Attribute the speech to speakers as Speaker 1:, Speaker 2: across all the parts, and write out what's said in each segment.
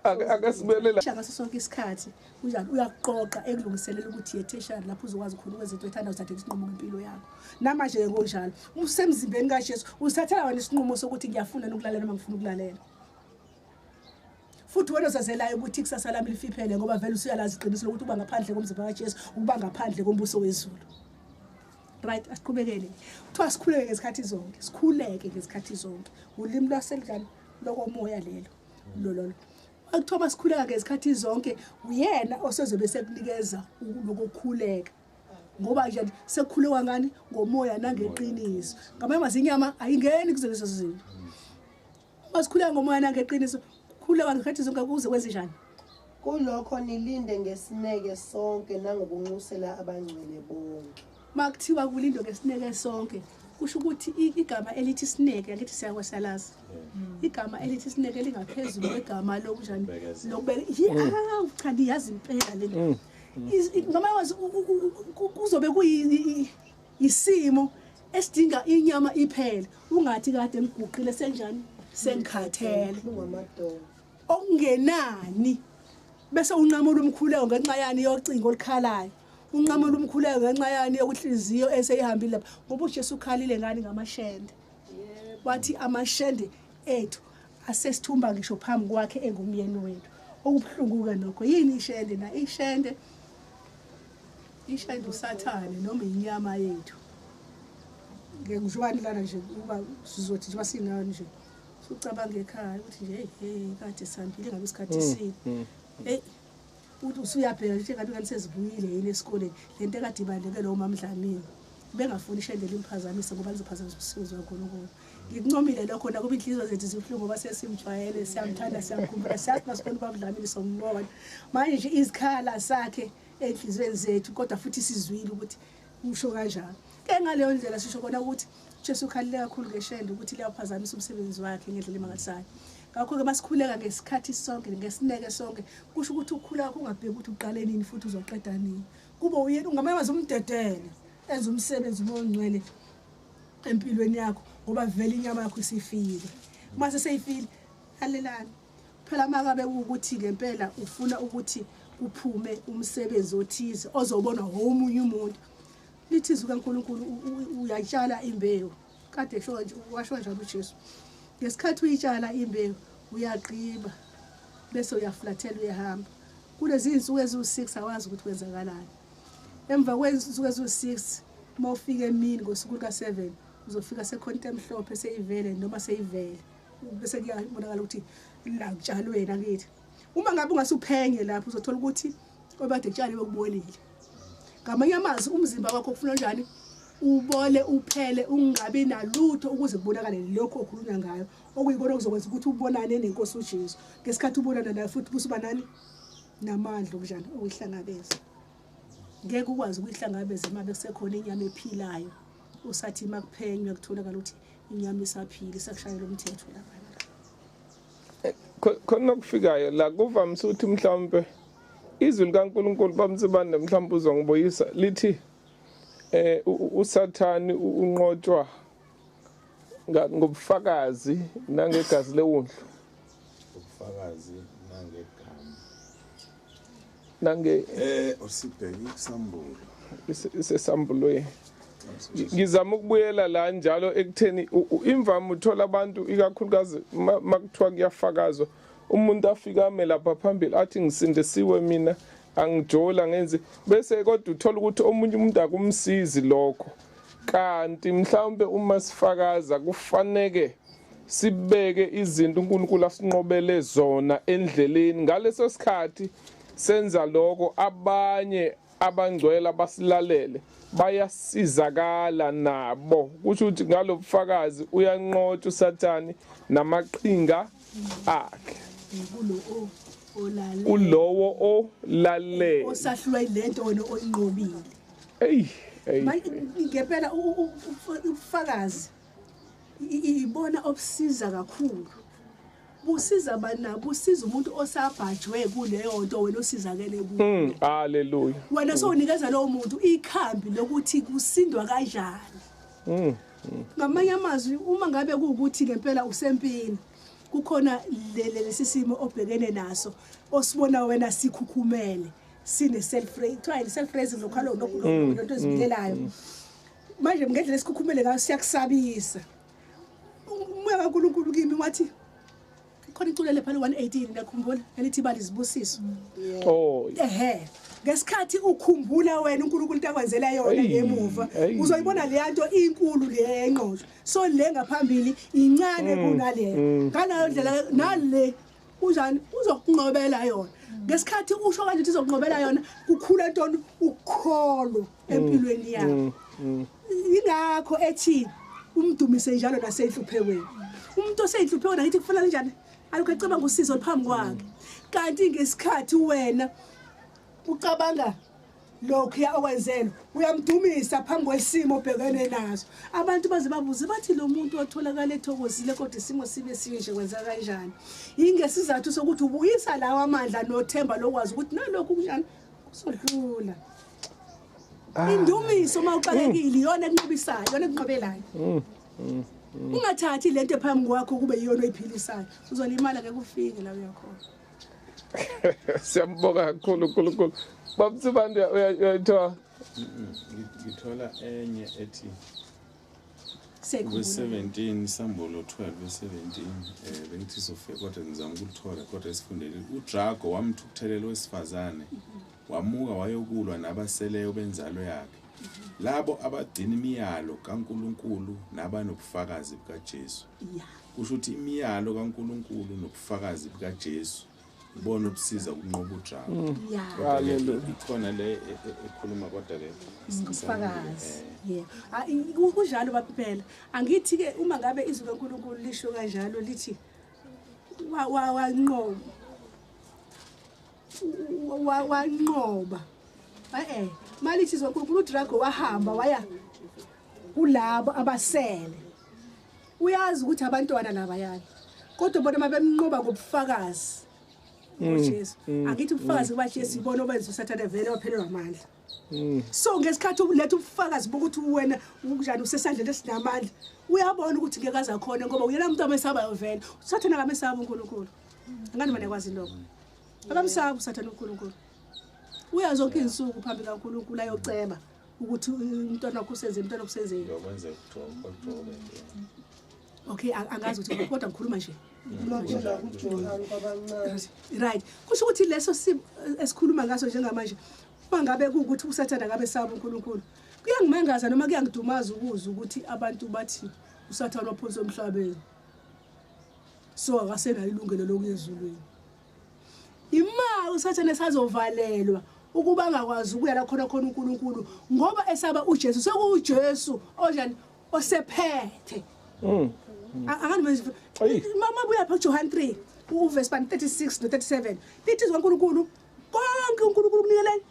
Speaker 1: Ake sibuyele
Speaker 2: ngaso sonke isikhathi unjani uyakuqoqa ekulungiselela ukuthi ye tertiary lapho uzokwazi khona ukwenza into oyithandayo, uthathe isinqumo ngempilo yakho. Namanje ke ngokunjalo usemzimbeni kaJesu, usithathela wena isinqumo sokuthi ngiyafuna ukulalela noma ngifuna ukulalela. Futhi wena ozazelayo ukuthi ikusasa lami lifiphele, ngoba vele usuyalazi iqiniso lokuthi uba ngaphandle komzimba kaJesu, ukuba ngaphandle kombuso wezulu. Right, asiqhubekele. Kuthiwa sikhuleke ngezikhathi zonke, sikhuleke ngezikhathi zonke. Ulimi lwaselidlani lokomoya lelo. Lolo. Akuthiwa masikhuleka ngezikhathi zonke, uyena osezobe sekunikeza lokukhuleka. Ngoba nje sekukhulekwa ngani? Ngomoya nangeqiniso. Ngamanye amazwi inyama ayingeni kuzo lezo zinto. Masikhuleka ngomoya nangeqiniso, khuleka ngezikhathi zonke kuze kwenze njani?
Speaker 3: Kulokho nilinde ngesineke sonke nangokunxusela abangcwele bonke.
Speaker 2: Makuthiwa kulindwe ngesineke sonke, kusho ukuthi igama elithi sineke, angithi siyakwasalazi. Igama elithi sineke lingaphezulu kwegama lokunjani? Lokubeka. Cha, niyazi impela le nto. Noma wazi kuzobe kuyisimo esidinga inyama iphele. Ungathi kade ngiguqile senjani? Sengikhathele. Okungenani bese unqamula umkhuleko ngenxa yani yocingo olukhalayo. Unqamula umkhuleko ngenxa yani yokuhliziyo eseyihambile lapha. Ngoba uJesu ukhalile ngani? Ngamashende. Wathi amashende ethu asesithumba ngisho phambi kwakhe engumyeni wethu. Okubuhlungu ke nokho yini ishende na? Ishende, ishende uSathane noma inyama yethu. Ngeke ngisho lana nje uba sizothi nje basinayo nje. Ucabanga ekhaya ukuthi nje hey kade sihambile ngabe isikhathi sini. Hey uthi usuyabheka nje ngabe kanti sezibuyile yini esikoleni, lento ekade ibaleke lo mamdlamini. Bengafuni ishende limphazamise ngoba lizophazamisa umsebenzi kaNkulunkulu. Ngikuncomile lokho nakuba inhliziyo zethu zibuhlungu ngoba sesimjwayele, siyamthanda, siyamkhumbula, siyazi masibona ubabudlamini sombona. Manje nje izikhala sakhe enhliziyweni zethu, kodwa futhi sizwile ukuthi usho kanjalo. Ke ngaleyo ndlela sisho kona ukuthi Jesu ukhalile kakhulu ngeshende ukuthi liyaphazamisa umsebenzi wakhe ngendlela emangalisayo. Ngakho-ke masikhuleka ngesikhathi sonke, ngesineke sonke, kusho ukuthi ukukhula kwakho ungabheki ukuthi uqale nini futhi uzoqeda nini. Kube uyena ungamane umdedele enze umsebenzi ongcwele empilweni yakho, ngoba vele inyama yakho isifile. Mase seyifile, lalelani. Phela makabe ukuthi ngempela ufuna ukuthi kuphume umsebenzi othize ozobonwa omunye umuntu, lithi izwi kaNkulunkulu uyayitshala imbewu. Kade esho nje, washo njalo uJesu. Ngesikhathi uyitshala imbewu uyagqiba bese uyaflathela uyahamba. Kulezi zinsuku eziwu6 awazi ukuthi kwenzakalani. Emva kwezinsuku eziwu6 uma ufika emini ngosuku luka7 uzofika sekhonto emhlophe seyivele noma seyivele, bese kuyabonakala ukuthi la kutshalweni akithi. Uma ngabe ungasuphenye lapho uzothola ukuthi obade kutshaliwe kubolile. Ngamanye amazwi umzimba wakho kufuna kanjani ubole uphele ungabi nalutho ukuze kubonakale lokho okhulunywa ngayo, okuyikona okuzokwenza ukuthi ubonane nenkosi uJesu. Ngesikhathi ubonana naye futhi busuba nani namandla okunjani okuyihlangabeza. Ngeke ukwazi ukuyihlangabeza uma bekusekhona inyama ephilayo, usathi makuphenywa kutholakala ukuthi inyama isaphila, isakushayela umthetho lapha.
Speaker 1: Khona okufikayo la kuvamise ukuthi mhlawumbe izwi likaNkulunkulu bamsibande mhlawumbe uzongibuyisa lithi uSathani unqotshwa ngobufakazi nangegazi lewundlu.
Speaker 4: Ubufakazi nangegama.
Speaker 1: Nange
Speaker 4: usibheke isambulo.
Speaker 1: Isesambulweni. Ngizama ukubuyela la njalo ekutheni imvama uthola abantu ikakhulukazi makuthiwa kuyafakazwa, umuntu afika ame lapha phambili athi ngisindisiwe mina angijola ngenzi, bese kodwa uthola ukuthi omunye umuntu akumsizi lokho. Kanti mhlawumbe uma sifakaza kufaneke sibeke izinto uNkulunkulu asinqobele zona endleleni. Ngaleso sikhathi senza lokho, abanye abangcwele abasilalele bayasizakala nabo. Kusho ukuthi ngalobufakazi uyanqotshwa uSathane namaqhinga akhe. Kulowo olalele
Speaker 2: osahlulwa ilento wena oyinqobile.
Speaker 1: Hey,
Speaker 2: ngempela ubufakazi ibona obusiza kakhulu. Busiza bana, busiza umuntu osabhajwe kuleyo nto wena osizakele kuyo.
Speaker 1: Hallelujah.
Speaker 2: Wena sowunikeza lowo muntu ikhambi lokuthi kusindwa kanjani. Ngamanye amazwi uma ngabe kuwukuthi ngempela usempini, Kukhona lesi simo obhekene naso osibona wena sikhukhumele, sine self raise, self raising lokhalo lokho ezibilelayo. Manje ngendlela esikhukhumele ngayo siyakusabisa. Umoya kaNkulunkulu kimi wathi khona iculo lepha 118 ngiyakhumbula elithi bali izibusiso.
Speaker 1: Oh
Speaker 2: ehe, ngesikhathi ukhumbula wena uNkulunkulu into akwenzela yona ngemuva, uzoyibona le nto inkulu le enqotsho. So le ngaphambili incane kunale. Ngaleyo ndlela nale unjani uzokunqobela yona. Ngesikhathi usho kanje ukuthi uzokunqobela yona, kukhula ntoni ukholo empilweni yakho. Ingakho ethi umdumise njalo nasenhluphekweni. Umuntu oseyinhluphekweni angithi kufanele kanjani? Alokho ecabanga usizo phambi kwakhe. Kanti ngesikhathi wena ucabanga lokhu okwenzela, uyamdumisa phambi kwesimo obhekene naso. Abantu baze babuze bathi lo muntu otholakala ethokozile kodwa isimo sibe sinje kwenza kanjani? Ingesizathu sokuthi ubuyisa lawa amandla nothemba lokwazi ukuthi nalokhu kunjani kusodlula. Indumiso mawuxakekile iyona ekunqobisayo, iyona ekunqobelayo. Ungathathi lento phambi kwakho kube iyona oyiphilisayo, uzolimala ke kufike la uyakhona.
Speaker 1: Siyambonga kakhulu uNkulunkulu. Babusibande uyayithola?
Speaker 4: Ngithola enye ethi verse 17 Sambulo 12 verse 17 bengithi sofika kodwa ngizama ukulithola kodwa esifundele. uDrago wamthukuthelela owesifazane, wamuka wayokulwa nabaseleyo benzalo yakhe, labo abagcina imiyalo kaNkulunkulu nabanobufakazi bukaJesu. Kusho ukuthi imiyalo kaNkulunkulu nobufakazi bukaJesu ibona obusiza ukunqoba uDrago.
Speaker 1: Hallelujah.
Speaker 4: Ikhona le ekhuluma kodwa ke
Speaker 2: ubufakazi. Yebo. Kunjalo baphela. Angithi ke uma ngabe izwi kaNkulunkulu lisho kanjalo lithi wanqoba. Wanqoba. Malithi izwi kaNkulunkulu uDrago wahamba waya kulabo abasele. Uyazi ukuthi abantwana labayana. Kodwa bona mabemnqoba ngobufakazi ngoJesu. Angithi ubufakazi bukaJesu ibona obenza uSathane vele waphelelwa amandla. So ngesikhathi uletha ubufakazi bokuthi wena unjani usesandleni esinamandla, uyabona ukuthi ngeke aze akhona ngoba uyena umuntu amesabayo vele. uSathane akamesaba uNkulunkulu. Angani mina kwazi lokho. Akamsaba uSathane uNkulunkulu. Uya zonke izinsuku phambi kaNkulunkulu ayoceba ukuthi umntwana wakho usenzeni, umntwana wakho usenzeni.
Speaker 4: Lokwenza ukujobe.
Speaker 2: Okay, angazi ukuthi kodwa ngikhuluma nje.
Speaker 3: Right.
Speaker 2: Kusho ukuthi leso esikhuluma ngaso njengamanje uma ngabe kuwukuthi uSathane akabe saba uNkulunkulu, kuyangimangaza noma kuyangidumaza ukuzwa ukuthi abantu bathi uSathane waphonswa emhlabeni, so akasenalo ilungelo lokuya ezulwini. Ima uSathane esazovalelwa ukuba angakwazi ukuya la khona khona uNkulunkulu ngoba esaba uJesu. SekuwuJesu onjani osephethe. Akani mama buya pha John 3 uverse 36 no 37 lithi izwi kaNkulunkulu konke uNkulunkulu kunikele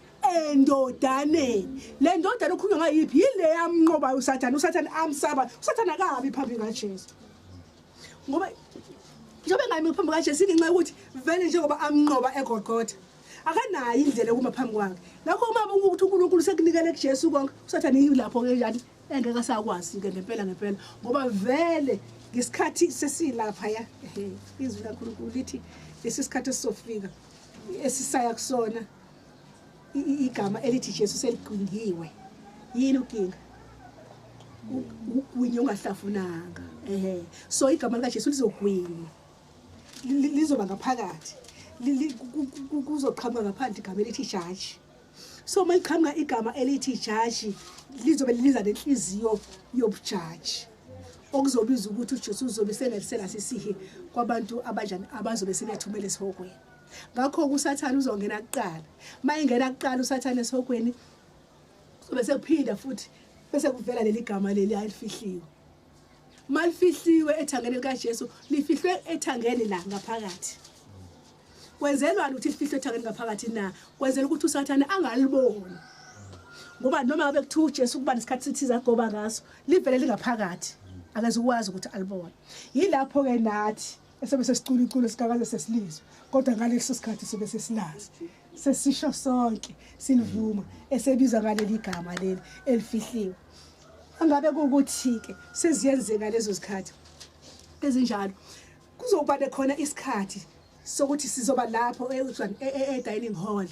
Speaker 2: endodaneni. Le ndodana okhulunywa ngayiphi? Yile yamnqobayo uSathane. uSathane amsaba. uSathane akabi phambi kaJesu ngoba njengoba engayimi phambi kaJesu ingenxa yokuthi vele njengoba amnqoba eGolgotha akanayo indlela yokuma phambi kwakhe. Ngakho uma ukuthi uNkulunkulu sekunikele kuJesu konke, uSathane yilapho ke njani engeke asakwazi ke ngempela ngempela ngoba vele ngesikhathi sesilapha ya izwi laNkulunkulu lithi lesi sikhathi esizofika esisaya kusona igama elithi Jesu seligwingiwe. Yini uginga? Ugwinye ungahlafunanga. So igama likaJesu lizogwinywa, lizoba ngaphakathi, kuzoqhamuka ngaphandle igama elithi jaji. So uma liqhamuka igama elithi jaji lizobe liza nenhliziyo yobujaji, okuzobiza ukuthi uJesu uzobe senelisela sisihe kwabantu abanjani abazobe sebethumele esihogweni. Ngakho uSathane uzongena kuqala. Uma engena kuqala uSathane esihogweni kuzobe sekuphinda futhi bese kuvela leli gama leli alifihliwe. Malifihliwe ethangeni likaJesu, lifihlwe ethangeni la ngaphakathi. Kwenzelwani ukuthi lifihlwe ethangeni ngaphakathi na? Kwenzela ukuthi uSathane angaliboni. Ngoba noma ngabe kuthiwa uJesu kuba nesikhathi sithize agoba ngaso, livele lingaphakathi. Akazukwazi ukuthi alibone. Yilapho ke nathi esebe sesicula iculo sikakaze sesilizwe, kodwa ngaleso sikhathi sobe sesilazi. Sesisho sonke silivuma esebizwa ngaleli gama leli elifihliwe. Angabe kuwukuthi ke seziyenzeka lezo zikhathi ezinjalo. Kuzoba khona isikhathi sokuthi sizoba lapho e-dining hall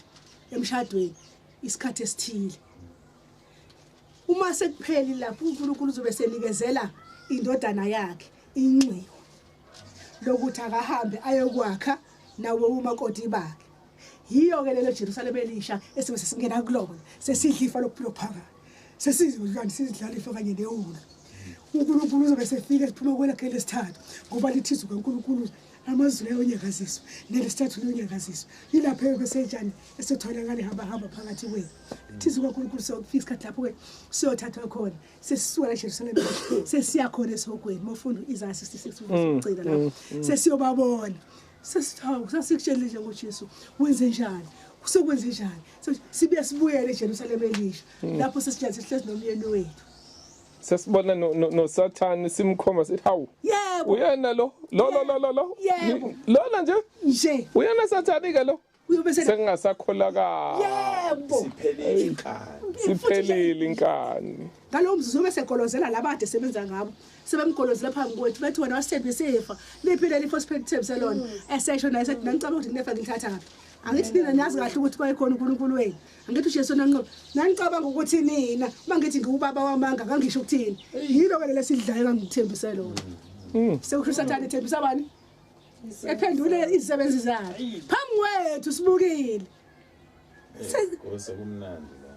Speaker 2: emshadweni isikhathi esithile. Uma sekupheli lapho uNkulunkulu uzobe senikezela indodana yakhe inxiwa lokuthi akahambe ayokwakha nawo umakoti bakhe. Yiyo ke lelo Jerusalem elisha esibe sesingena kulona, sesidla ifa lokuphila phakathi, sesizodlala sizidlala ifa kanye newulu. uNkulunkulu uzobe sefika siphuma kwelakhe lesithathu, ngoba lithi izwi kaNkulunkulu amazulu ayonyakaziswa nelesithathu liyonyakaziswa. Yilapho ebesetshani esitholakala hamba phakathi kwethu. Lithi izwi kaNkulunkulu siyofika isikhathi lapho-ke siyothathwa khona, sesisuka la eJerusalem sesiya khona esihogweni. Mawufunda u-Isaya 66 ugcina lapho sesiyobabona. Sesithawu sasikutshelile nje ngoJesu wenze njani, kusekwenze njani. Sibuye sibuyele eJerusalem elisha lapho sesijani sesihlezi nomyeni wethu.
Speaker 1: Sesibona noSathane simkhomba sithi hawu,
Speaker 2: yebo
Speaker 1: uyena lo lo lo lo lo lona nje uyena Sathane ke lo, sengingasakholakala.
Speaker 2: Yebo,
Speaker 1: siphelile inkani.
Speaker 2: Ngalowo mzuzu bese golozela laba ade sebenza ngabo, sebemgolozela phambi kwethu bethi wena wasithembisa ifa, liphile lifa sithembise lona. Esesho naye sethi nanicabanga ukuthi nginefa ngilithatha ngaphi? Angithi nina niyazi kahle ukuthi kwayekhona uNkulunkulu wenu. Angithi uJesu nanqoba. Nanicabanga ukuthi nina uma ngithi ngiwubaba wamanga ngangisho ukuthini? Yilo ke lesidlayo ngangithembise lona. Sekusho uSathane ethembisa bani? Ephendule izisebenzi zakhe. Phambi kwethu sibukile.
Speaker 4: Sekumnandi la.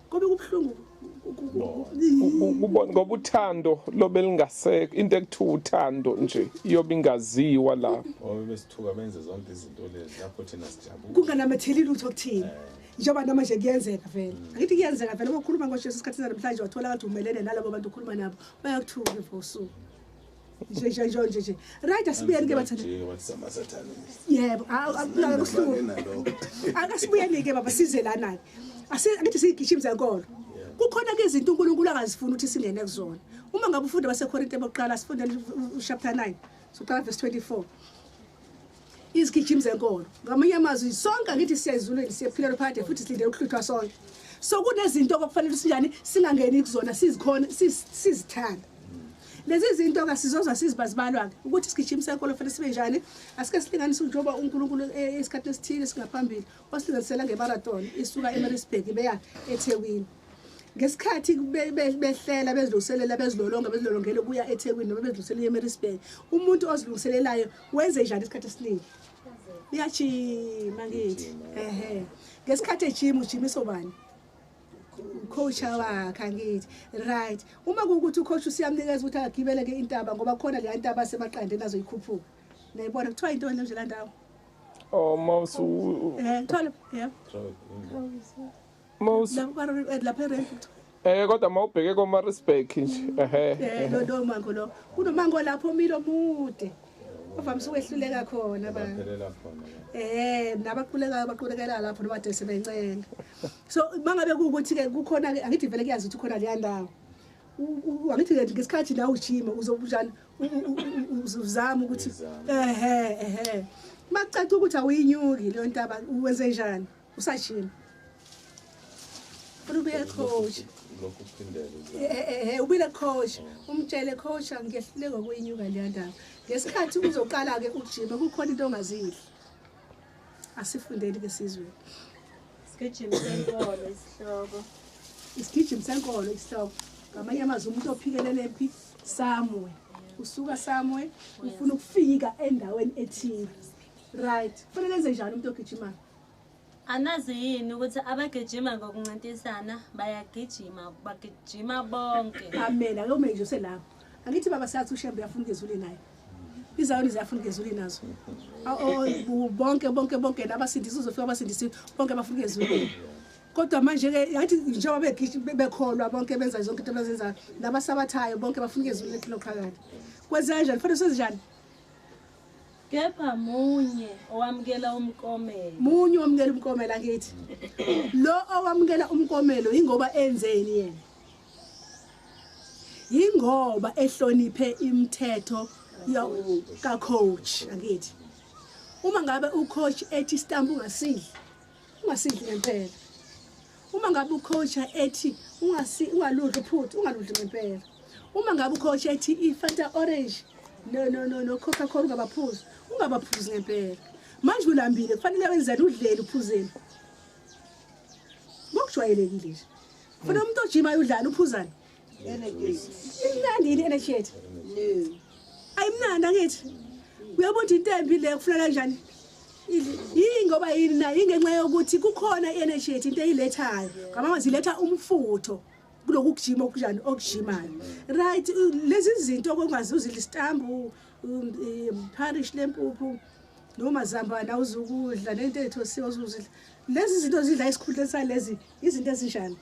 Speaker 2: Kube kubuhlungu
Speaker 1: ukubona ngoba uthando lobe lingasekho, into ekuthiwa uthando nje iyobe ingaziwa lapho.
Speaker 4: Ngoba besithuka benze zonke izinto lezi lapho thina sijabule.
Speaker 2: Kunganamatheli lutho kuthina. Njengoba namanje kuyenzeka vele. Angithi kuyenzeka vele ukukhuluma ngoJesu esikhathini namhlanje wathola ukuthi umelene nalabo bantu ukhuluma nabo bayakuthuka emva kosuku. Nje. Right, asibuyeni ke bathanda. Yebo, akuhlungu. Akasibuyeni ke baba size lana. Angithi siyigijima zenkolo. Kukhona ke izinto uNkulunkulu angazifuni ukuthi singene kuzona. Uma ngabe ufunda baseKorinte bokuqala sifunde chapter 9, soqala verse 24. Izigijimi zenkolo. Ngamanye amazwi sonke angithi siya ezulwini siyaphila phakade futhi silindele ukuhluthwa sonke. So kunezinto okufanele sinjani singangeni kuzona sizikhona sizithanda. Lezi zinto kasizozwa sizibazibalwa ke ukuthi isigijimi senkolo fanele sibe njani. Asike silinganise njengoba uNkulunkulu esikhathi esithile singaphambili wasilinganisela ngemarathon isuka eMaritzburg beya eThekwini. Ngesikhathi behlela bezilungiselela bezilolonga bezilolongela ukuya eThekwini noma bezilungiselela eMaritzburg, umuntu ozilungiselelayo wenze njani isikhathi esiningi? Uyajima ngithi. Ehe. Ngesikhathi ejima ujimisa obani? Ucoach wakhe angithi. Right. Uma kuwukuthi ucoach usiyamnikeza ukuthi akagibele ke intaba ngoba khona le ntaba semaqandeni azoyikhuphuka. Nayibona kuthiwa intoni nje la ndawo?
Speaker 1: Oh mawusu
Speaker 2: kuthiwa yeah.
Speaker 1: Mawusu
Speaker 2: lapha erenki.
Speaker 1: Kodwa mawubheke koMaritzburg nje. Ehe.
Speaker 2: Lo mango lo. Kunomango lapho umilo mude. Uvamise ukwehluleka khona ba.
Speaker 4: Baphelela khona.
Speaker 2: Nabaqulekayo baqulekela lapho noma de sebencenga. So mangabe kuukuthi ke kukhona ke angithi vele kuyazi ukuthi khona leya ndawo. Angithi ke ngesikhathi la ujima uzobujani uzama ukuthi ehe. Macaca ukuthi awuyinyuki leyo ntaba uwenze njani? Usajima. Ube coach.
Speaker 4: Lokhu kuphindela.
Speaker 2: Ubile coach, umtshele coach angiyehluleka ukuyinyuka leya ndawo. Ngesikhathi uzoqala ke ukujima kukhona into ongazidli. Asifundeni ke sizwe.
Speaker 5: Isigijimi senkolo isihloko.
Speaker 2: Isigijimi senkolo isihloko. Ngamanye amazwi umuntu ophikelele phi somewhere. Usuka somewhere ufuna ukufika endaweni ethile. Right. Kufanele enze njani umuntu ogijimayo?
Speaker 5: Anazi yini ukuthi abagijima ngokuncintisana bayagijima, bagijima bonke.
Speaker 2: Amen. Ake ume nje uselapho. Angithi baba siyathi uShembe uyafuna ezulwini naye. Izayoni ziyafuna ezulwini nazo. Bonke bonke nabasindisi uzofika abasindisi bonke bafuna ezulwini. Kodwa manje ke yathi njengoba begijima bekholwa bonke benza zonke into abazenzayo nabasabathayo bonke bafuna ezulwini lephilo phakade. Kwenza kanjani? Kufanele senze njani?
Speaker 5: Kepha munye owamukela umkomelo.
Speaker 2: Munye owamukela umkomelo angithi. Lo owamukela umkomelo ingoba enzeni yena? Ingoba ehloniphe imithetho ka coach angithi. Uma ngabe ucoach ethi stamp ungasidli, ungasidli ngempela. Uma ngabe ucoach ethi ungaludli uphuthu, ungaludli ngempela. Uma ngabe ucoach ethi iFanta orange No Coca-Cola ungabaphuzi. Ungabaphuzi ngempela. Manje ulambile kufanele wenzeni udlele uphuzeni. Ngokujwayelekile nje. Kufanele umuntu ojimayo udlala uphuzani.
Speaker 3: Energy.
Speaker 2: Imnandi yini energy yethu?
Speaker 3: No.
Speaker 2: Ayimnandi angithi. Uyabona into embi le kufuna kanjani? Yingoba yini na ingenxa yokuthi kukhona i-energy yethu into eyilethayo. Ngamama ziletha umfutho kulokhu kujima okunjani okujimayo. Right, lezi zinto okungazuza isitambu, parish lempuphu noma zambana uzukudla nento ethosiwe uzuzidla. Lezi zinto zidla isikhundleni salezi izinto ezinjani?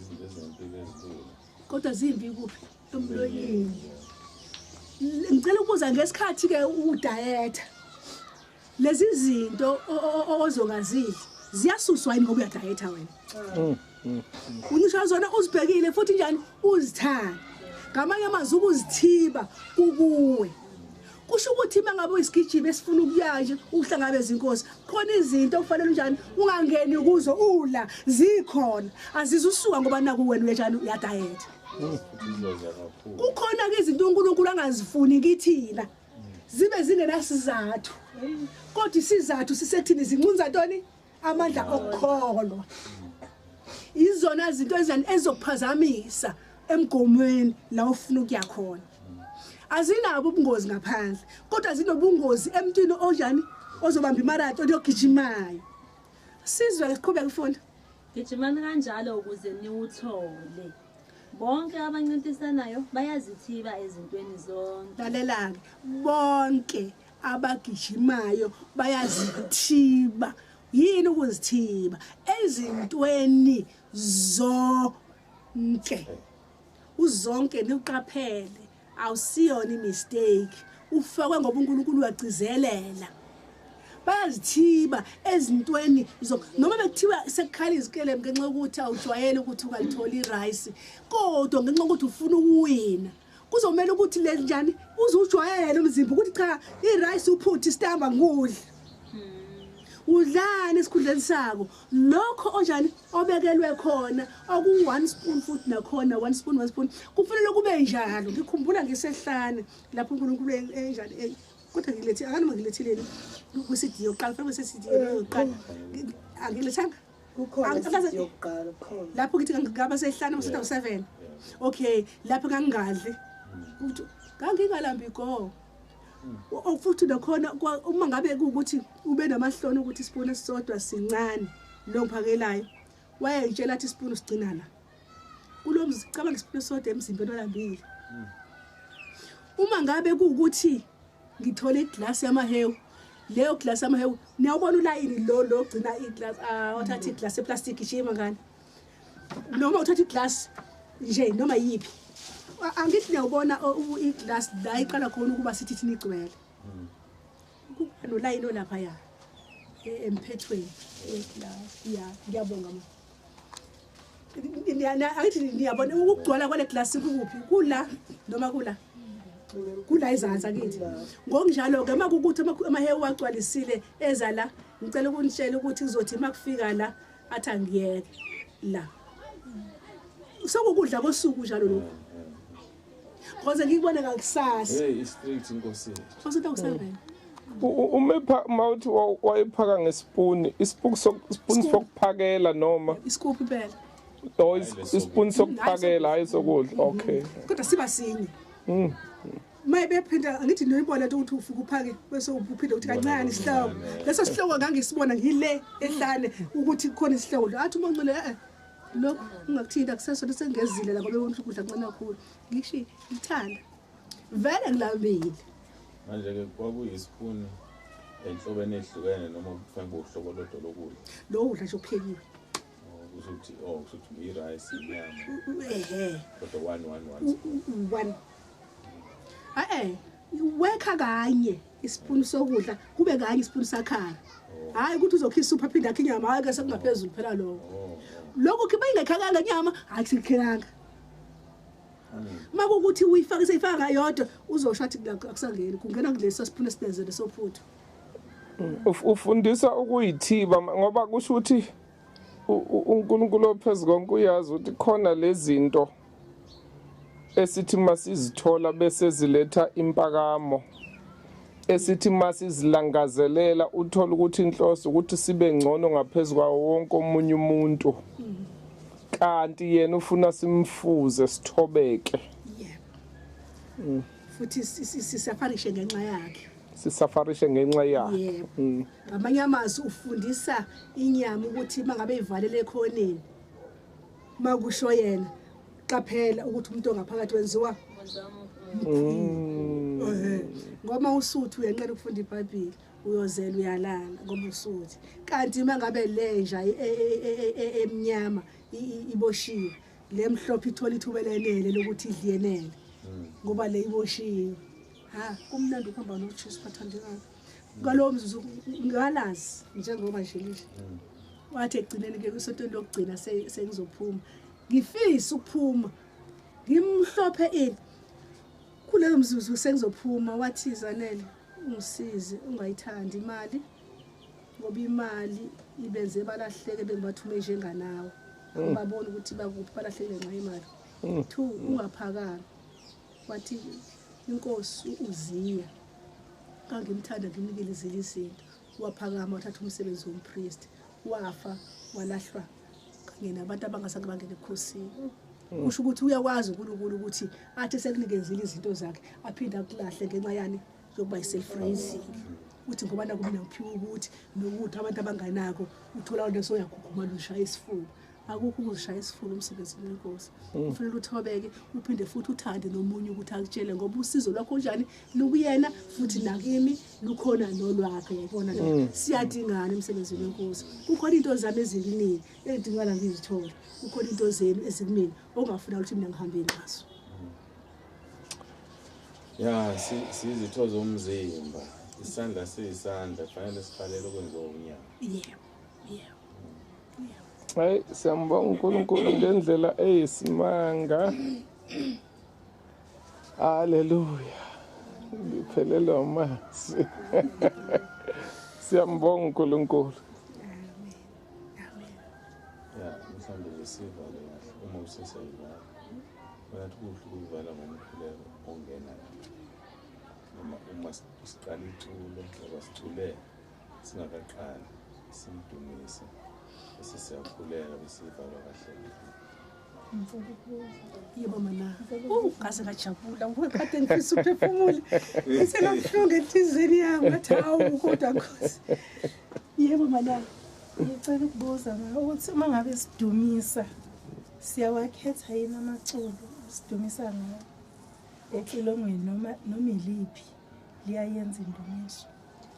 Speaker 4: Izinto ezinempilo ezilula.
Speaker 2: Kodwa zimbi kuphi? Emlonyeni. Ngicela ukubuza ngesikhathi ke udayetha. Lezi zinto ozongazidli ziyasuswa yini ngoba uyadayetha wena? Uncisha zona uzibhekile futhi njani uzithanda. Ngamanye amazwi ukuzithiba kukuwe. Kusho ukuthi mangabe uyisigijima esifuna ukuya nje ukuhlangabeza inkosi, khona izinto okufanele unjani ungangeni kuzo ula zikhona. Azizusuka ngoba naku wena uyenjani uyadayetha.
Speaker 4: Izodla kakhulu.
Speaker 2: Kukhona ke izinto uNkulunkulu angazifuni kithina zibe zingenasizathu, kodwa isizathu sisekuthini zinqunza ntoni? Amandla okukholwa. Izona zinto ezinjani ezizokuphazamisa emgomweni la ufuna ukuya khona. Azinabo ubungozi ngaphandle, kodwa zinobungozi emntwini onjani ozobamba imarathon oyogijimayo. Sizwe ke siqhubeke ufunda.
Speaker 5: Gijimani kanjalo ukuze niwuthole. Bonke abancintisanayo bayazithiba ezintweni zonke.
Speaker 2: Lalela-ke, bonke abagijimayo bayazithiba. Yini ukuzithiba? Ezintweni zonke. Uzonke niqaphele, awusiyona imistake. Ufakwe ngoba uNkulunkulu uyagcizelela. Bayazithiba ezintweni zonke. Noma bekuthiwa sekukhala izikelemu ngenxa yokuthi awujwayele ukuthi ungalitholi irice, kodwa ngenxa yokuthi ufuna ukuwina kuzomela ukuthi le njani uzujwayele umzimba ukuthi cha irice uphuthe isitamba ngudla. Udlani esikhundleni sako lokho onjani obekelwe khona oku 1 spoon futhi nakhona 1 spoon 1 spoon kufanele kube njalo. Ngikhumbula ngisehlane lapho uNkulunkulu enjani kodwa ngilethe akanoma ngilethileni kwi-CD yokuqala, kufanele kuse-CD yokuqala angilethanga
Speaker 3: Kukhona CD yokuqala kukhona.
Speaker 2: Lapho ngithi ngaba sehlane ngo 7. Okay, lapho ngangingadli. Ukuthi ngangingalambi go. Futhi nakhona uma ngabe kuukuthi ube namahloni ukuthi isipuni esisodwa sincane lo ngiphakelayo, wayengitshela athi isipuni sigcina la. Kulo mzi cabanga isipuni esisodwa emzimbeni olambile. Uma ngabe kuukuthi ngithole iglass yamahewu, leyo glass yamahewu niyawubona ulayini lo lo gcina iglass, wathatha iglass eplastic ijima ngani. Noma uthatha iglass nje noma yipi. Angithi niyawubona iglass la iqala khona ukuba sithi thina igcwele. Kukhona nolayini olapha ya emphethweni weglass. Ya, ngiyabonga ma. Angithi niyabona ukugcwala kwale glass kukuphi? Kula noma kula? Kula izansi akithi. Ngokunjalo ke makukuthi amahewu agcwalisile eza la, ngicela ukunitshela ukuthi kuzothi makufika la athi angiyeke la. Sokukudla kosuku njalo lokho. Ngoze ngikubone ngakusasa.
Speaker 4: Hey, i-strict inkosi yethu.
Speaker 2: Futhi ukusevela.
Speaker 1: Uma mawuthi wayiphaka ngesipuni, ispoon sokuphakela noma
Speaker 2: isikuphi phela?
Speaker 1: Oh, ispoon sokuphakela hayi sokudla. Okay.
Speaker 2: Kodwa siba sinye. Maye bephinda angithi noyibona into ukuthi ufika uphake bese uphinde uthi kancane isihloko. Leso sihloko ngangisibona ngile ehlane ukuthi kukhona isihloko. Athi uma uncele lokho ungakuthinta kuseso lesengezile la ngoba ubona ukudla kancane kakhulu. Ngisho ngithanda. Vele ngilambile.
Speaker 4: Manje ke kwakuyisipuni enhlobeni ehlukene noma kufanele kube uhlobo lodwa lokudla.
Speaker 2: Lo udla nje uphekiwe.
Speaker 4: Kusho ukuthi kusho ukuthi i-rice inyama.
Speaker 2: Ehhe.
Speaker 4: Kodwa 1 1 1.
Speaker 2: 1. Wekha kanye isipuni sokudla kube kanye isipuni sakhara. Hayi ukuthi uzokhisa isuphu aphinde akhe inyama, hayi ke sekungaphezulu phela lokho. Lokho khiba ingekhakanga inyama, hayi kusikhelanga. Makukuthi uyifake seyifaka ngayodwa uzosho athi akusangeni, kungena kulesa sipuni esinezele sophuthu.
Speaker 1: Ufundisa ukuyithiba ngoba kusho ukuthi uNkulunkulu ophezulu konke uyazi ukuthi khona lezi zinto Esithi masizithola bese ziletha impakamo. Esithi masizilangazelela uthola ukuthi inhloso ukuthi sibe ngcono ngaphezulu kwawo wonke omunye umuntu. Kanti yena ufuna simfuze sithobeke.
Speaker 2: Yebo. Futhi sisafarishe ngenxa yakhe.
Speaker 1: Sisafarishe ngenxa yakhe.
Speaker 2: Yebo. Ngamanye amazwi ufundisa inyama ukuthi mangabe ivalele ekhoneni. Makusho yena qaphela ukuthi umuntu ongaphakathi wenziwa ngoba usuthi uyanqena ukufunda iBhayibheli uyozela uyalala ngoba usuthi. Kanti mangabe lenja emnyama iboshiwe lemhlophe ithola ithuba lenele lokuthi idliyenele ngoba le iboshiwe. Ha, kumnandi ukuhamba noJesu bathandekayo. Ngalowo mzuzu ngalazi njengoba nje lisho. Wathi ekugcineni ke kwisontweni lokugcina sengizophuma. Ngifisa ukuphuma. Ngimhlophe ini. Kuleyo mzuzu sengizophuma wathi Zanele ungisize ungayithandi imali ngoba imali ibenze balahleke bengibathume njenganawe. Ubabona ukuthi bakuphi balahleke ngenxa yemali. 2 ungaphakami. Wathi inkosi uZiya kangimthanda ngimnikele izinto. Waphakama wathatha umsebenzi wompriest. Wafa walahlwa kanye nabantu abangasake bangene ebukhosini. Kusho ukuthi uyakwazi uNkulunkulu ukuthi athi sekunikezile izinto zakhe aphinde akulahle ngenxa yani yokuba yi-self-raising. Uthi ngoba nakumina ngiphiwe ukuthi nokuthi abantu abanganako uthola into soyakhukhuma lushaya isifuba. Akukho ukuzishaya isifuba emsebenzini wenkosi. Kufanele uthobeke uphinde futhi uthande nomunye ukuthi akutshele ngoba usizo lwakho njani lukuyena futhi nakimi lukhona nolwakhe. Yayibona lo siyadingana emsebenzini wenkosi. Kukhona into zami eziningi engidingana ngizithole. Kukhona into zenu ezikumina ongafuna ukuthi mina ngihambe nazo.
Speaker 4: Ya, sizitho zomzimba. Isandla siyisandla kufanele sihalele okwenziwa unyawo.
Speaker 2: Yebo. Yebo.
Speaker 1: Hayi, siyambonga uNkulunkulu ngendlela eyisimanga. Haleluya. Ngiphelelwa amazwi. Siyambonga uNkulunkulu.
Speaker 2: Amen. Amen.
Speaker 4: Ya, mhlawumbe nje sivale kahle uma usesayivala. Bathi kuhle ukuyivala ngomkhuleko ongena noma uma siqala iculo ngoba sicule singakaqali simdumise bese siyakhuleka bese ivalwa kahle.
Speaker 2: Yebo mana. Ngaze ngajabula ngoba kade ngifisa ukuphefumula. Ngisenobuhlungu enhliziyweni yami ngathi hawu kodwa Nkosi. Yebo mana.
Speaker 6: Ngicela ukubuza ma ukuthi uma ngabe sidumisa siyawakhetha yini amaculo sidumisa ngawo ecilongweni noma iliphi liyayenza indumiso?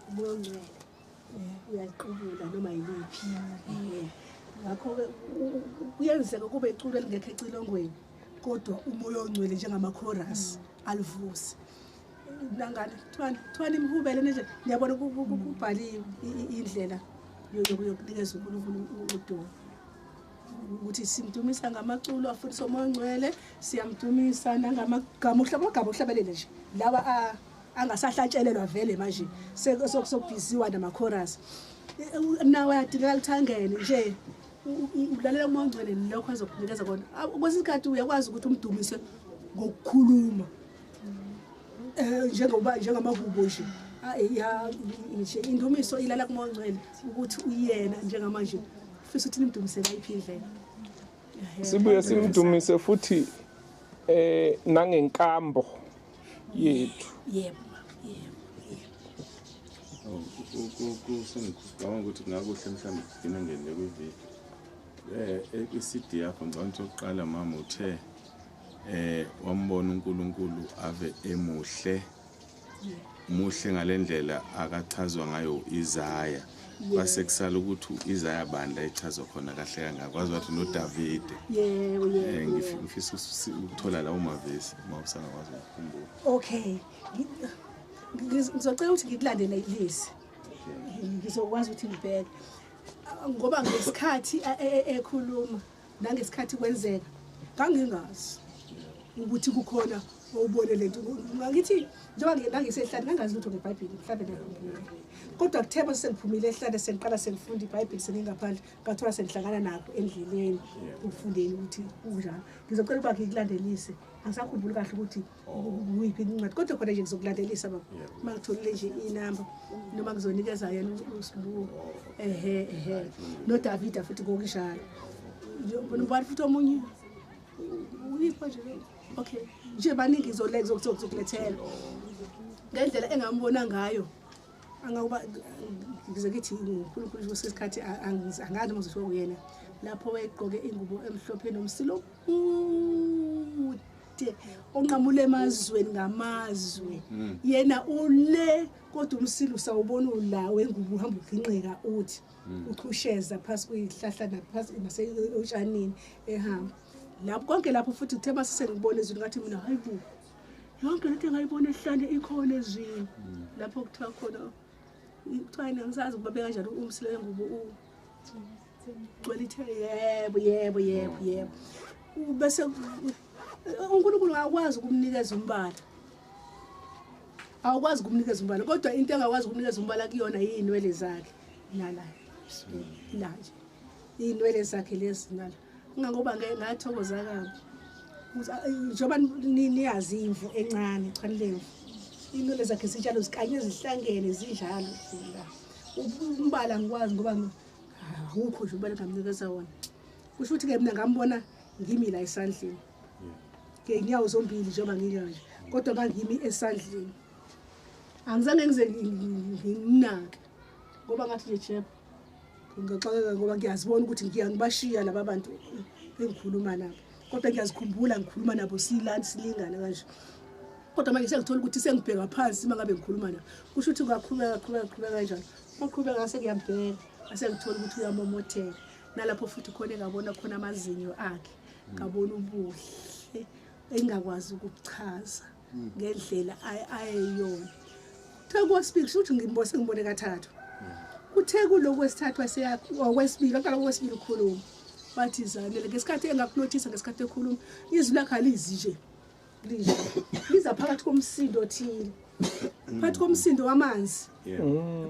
Speaker 2: Umoya ongcwele uyaqubula noma yiliphi. Ngakho-ke kuyenzeka kube iculo elingekho ecilongweni kodwa umoya ongcwele njengama-chorus alivuse. Nangani kuthiwani imhubele nje niyabona kubhaliwe indlela yokunikeza uNkulunkulu udumo. Ukuthi simdumisa ngamaculo afundisa umoya ongcwele, siyamdumisa nangamagama amagama okuhlabelele nje lawa angasahlatshelelwa vele manje sokubhiziwa nama-chorus. Nawe ayadingeka ukuthi angene nje ulalela umoya ongcwele lokho azokunikeza kona. Kwesinye isikhathi uyakwazi ukuthi umdumise ngokukhuluma njengoba njengamahubo nje. Nje indumiso ilala kumoya ongcwele ukuthi uyena njengamanje ufisa ukuthi nimdumise ngayiphi indlela.
Speaker 1: Sibuye simdumise futhi nangenkambo yethu.
Speaker 2: Yebo. Yebo.
Speaker 4: Ngicabanga ukuthi kungakuhle mhlawumbe sigcine ngene kwividiyo. I-CD yakho ngicabanga ukuthi yokuqala mama uthe wambona uNkulunkulu ave emuhle. Muhle ngalendlela akachazwa ngayo Isaya. Kwase kusala ukuthi uIsaya bandla echazwa khona kahle kangaka. Kwazi wathi noDavide.
Speaker 2: Yebo yebo.
Speaker 4: Ngifisa ukuthola lawo mavesi uma usangakwazi ukukhumbula.
Speaker 2: Okay. Ngizocela ukuthi ngikulandele lesi. Ngizokwazi ukuthi ngibheke. Ngoba ngesikhathi ekhuluma nangesikhathi kwenzeka ngangingazi ukuthi kukhona Ubone lento ngithi njengoba ngangisehlane ngangazi lutho ngeBhayibheli mhlawumbe ngiyakhumbula. Kodwa kuthe sengiphumile ehlane sengiqala sengifunda iBhayibheli sengingaphandle ngathola sengihlangana nakho endleleni ukufundeni ukuthi kunjalo. Ngizocela ukuba ngikulandelise. Angisakhumbuli kahle ukuthi kuyiphi incwadi kodwa khona nje ngizokulandelisa baba. Mangitholile nje inamba noma ngizonikeza yena uSibu. Ehe ehe. NoDavida futhi ngokunjalo. Ubani futhi omunye? Uyipho nje. Okay. Nje baningi ngizokulethela. Ngendlela engambona ngayo angakuba ngize ngithi uNkulunkulu kwesikhathi angazi noma ngizosho kuyena lapho wayegqoke ingubo emhlophe nomsilo omude onqamule emazweni ngamazwe. Yena ule kodwa umsilo usawubona ula wengubo uhamba uginqika uthi uchusheza phasi kwihlahla naphasi nasetshanini ehamba. Lapho konke lapho futhi kuthe mase sengibona izulu ngathi mina hayibo yonke lento engayibona ehlane ikhona ezwini. Lapho kuthiwa khona kuthiwa ngisazi ukuba kanjani umsilo wengubo ugcwele ithe yebo yebo yebo yebo. Bese uNkulunkulu akwazi ukumnikeza umbala. Awukwazi ukumnikeza umbala kodwa into engakwazi ukumnikeza umbala kuyona yinwele zakhe nala. La nje. Inwele zakhe lezi nala. Ngangoba ngathokoza kabi. Njengoba niyazi imvu encane cha lemvu. Inwele zakhe zinjalo zikanye zihlangene zinjalo la. Umbala ngikwazi ngoba awukho nje umbala engamnikeza wona. Kusho ukuthi ke mina ngambona ngimi la esandleni. Ngenyawo zombili njengoba ngikanje. Kodwa ngangimi esandleni. Angizange ngize ngimnake. Ngoba ngathi nje jeb ngiyaxakeka ngoba ngiyazibona ukuthi ngiyangibashiya laba bantu engikhuluma nabo. Kodwa ngiyazikhumbula ngikhuluma nabo silana silingana kanje. Kodwa manje sengithola ukuthi sengibheka phansi mangabe ngikhuluma nabo. Kusho ukuthi ngaqhubeka qhubeka qhubeka kanjalo. Maqhubeka ngase ngiyambheka, asengithola ukuthi uyamomotheka. Nalapho futhi khona engabona khona amazinyo akhe, ngabona ubuhle engakwazi ukuchaza ngendlela ayeyona. Kuthe kwesibili kusho ukuthi ngimbose ngibone kathathu. Kuthe kuloko kwesithathu okwesibili aqala kwesibili ukukhuluma. Bathi zanele ngesikhathi engakunothisa ngesikhathi ekhuluma izwi lakhe alizi nje. Lije. Liza phakathi komsindo othile. Phakathi komsindo wamanzi.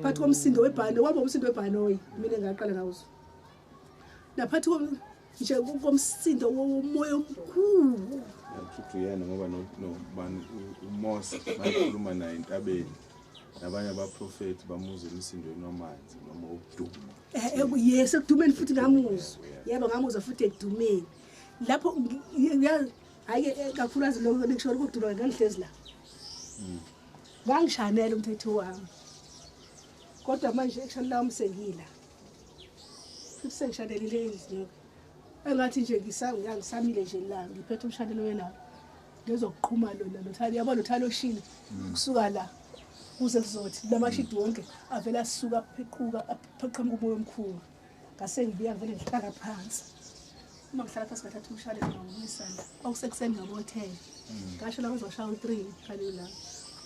Speaker 2: Phakathi komsindo webhano, wabo umsindo webhanoyi mina ngaqala ngawuzwa. Naphakathi nje komsindo womoya omkhulu.
Speaker 4: Uyena ngoba nobani uMose bakhuluma naye entabeni. Nabanye abaprofeti bamuzwa emsindweni wamanzi noma ukuduma.
Speaker 2: Yes, ekudumeni futhi ngamuzwa. Yebo ngamuzwa futhi ekudumeni. Lapho hayi kakhulukazi lokho ngisho ukuduma ngangihlezi la. Ngangishanela umthetho wami. Kodwa manje ekushanela wami sengila. Futhi sengishanelile endlini. Engathi nje ngisamile nje la ngiphethe umshanelo welanga. Ngizokuqhuma lona nothali yabo nothali oshile kusuka la. Kuze kuzothi lamashidi wonke avela asuka aphequka apheqhamuka umoya omkhulu. Ngase ngibuya ngivele ngihlala phansi. Uma ngihlala phansi ngathatha umshayeli ngawumisana. Kwakusekuseni ngabo-10. Ngasho la kuzoshaya u-3 ngaleyo langa.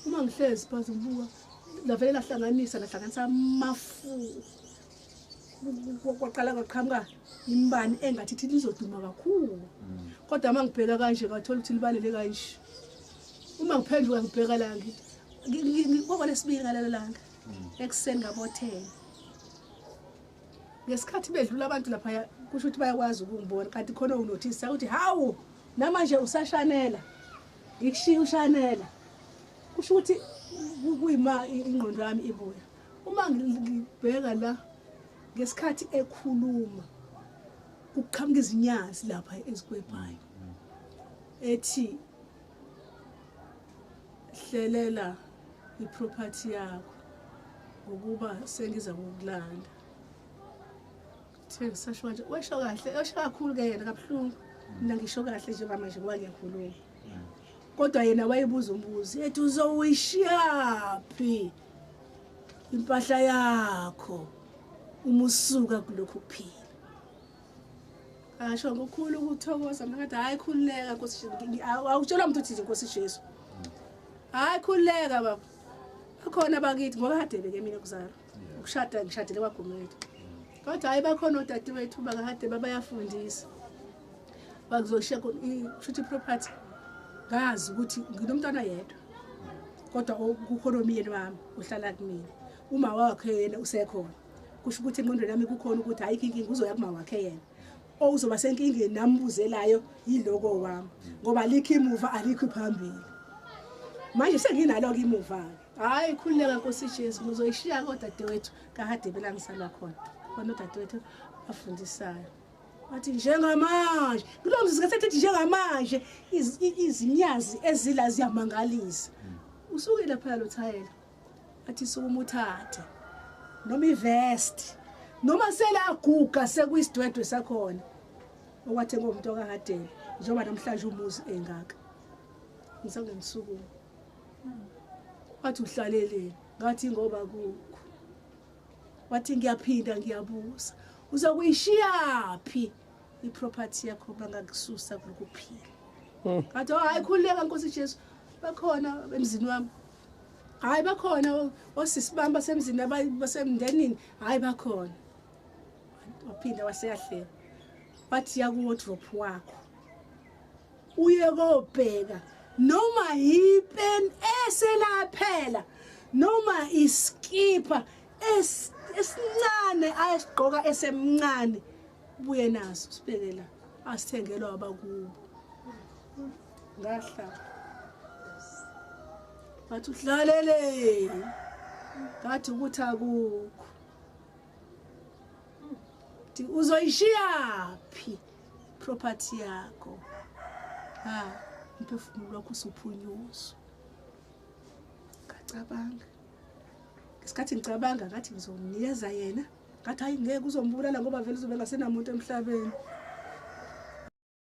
Speaker 2: Uma ngihlezi phansi ngibuka lavele lahlanganisa lahlanganisa amafu. Kwaqala kwaqhamuka imbani engathi ithi lizoduma kakhulu. Kodwa uma ngibheka kanje ngathola ukuthi libalele kanje. Uma ngiphenduka ngibheka la ngithi ngokwelesibili ngalelo langa ekuseni ngabo-10. Ngesikhathi bedlula abantu lapha kusho ukuthi bayakwazi ukungibona kanti khona unothisa ukuthi hawu namanje usashanela ngikushiya ushanela. Kusho ukuthi kuyima ingqondo yami ibuya. Uma ngibheka la ngesikhathi ekhuluma kuqhamuka izinyazi lapha ezikwebhayo ethi hlelela iproperty yakho ngokuba sengiza kukulanda. Kuthe ngisasho nje washo kahle, washo kakhulu ke yena kabuhlungu. Mina ngisho kahle nje manje ngoba ngiyakhuluma. Kodwa yena wayebuza umbuzo ethi uzowishiyaphi impahla yakho uma usuka kulokhu kuphila. Asho ngokukhulu ukuthokoza mina ngathi hayi khululeka Nkosi, awutshelwa umuntu uthi Nkosi Jesu. Hayi khululeka baba. Bakhona bakithi ngoba kade beke mina kuzalwa. Ukushada ngishadele kwaGumede. Kodwa hayi bakhona odadewethu bakade babayafundisa. Bakuzoshiya kushuthi property. Ngazi ukuthi nginomntwana yedwa, kodwa kukhona umyeni wami uhlala kumina, uma wakhe yena usekhona. Kusho ukuthi engqondweni yami kukhona ukuthi ayikho inkinga, uzoya kuma wakhe yena. Ozoba senkingeni nambuzelayo yiloko wami, ngoba alikho imuva, alikho phambili. Manje senginalo-ke imuva-ke. Hhayi, khululeka Nkosi Jesu, ngizoyishiya kodadewethu kaHadebe la ngisalwa khona. Khona udadewethu afundisayo. Wathi njengamanje, kulowo mzuzu ngesikhathi njengamanje, izinyazi ezila ziyamangalisa. Usuke lapha lo thayela. Athi sukuma uthathe noma ivest, noma selaguga sekuyisidwedwe sakhona. Okwathengwa umuntu okaHadebe, njengoba namhlanje umuzi engaka. Ngisange ngisukuma. Wathi uhlaleleni? Ngathi ngoba kukho. Wathi ngiyaphinda ngiyabuza, uzokuyishiyaphi iproperty yakho bangakususa kulokuphila? Ngathi oh hayi, khululeka Nkosi Jesu, bakhona emzini wami. Hayi bakhona osisi bami basemzini, basemndenini, hayi bakhona. Waphinda waseyahleka. Wathi ya ku-wardrobe wakho uye kobheka noma yipeni eselaphela noma iskipa esincane ayesigqoka esemncane, buye naso sibeke la, asithengelwa abakubo. Ngahlala. Ngathi uhlalele, ngathi ukuthi akukho. Uzoyishiyaphi property yakho? Ha, umphefumulo wakho usuphunyuzwa. Ngacabanga. Ngesikhathi ngicabanga ngathi ngizomnikeza yena, ngathi hayi ngeke uzombulala ngoba vele uzobe engasenamuntu emhlabeni.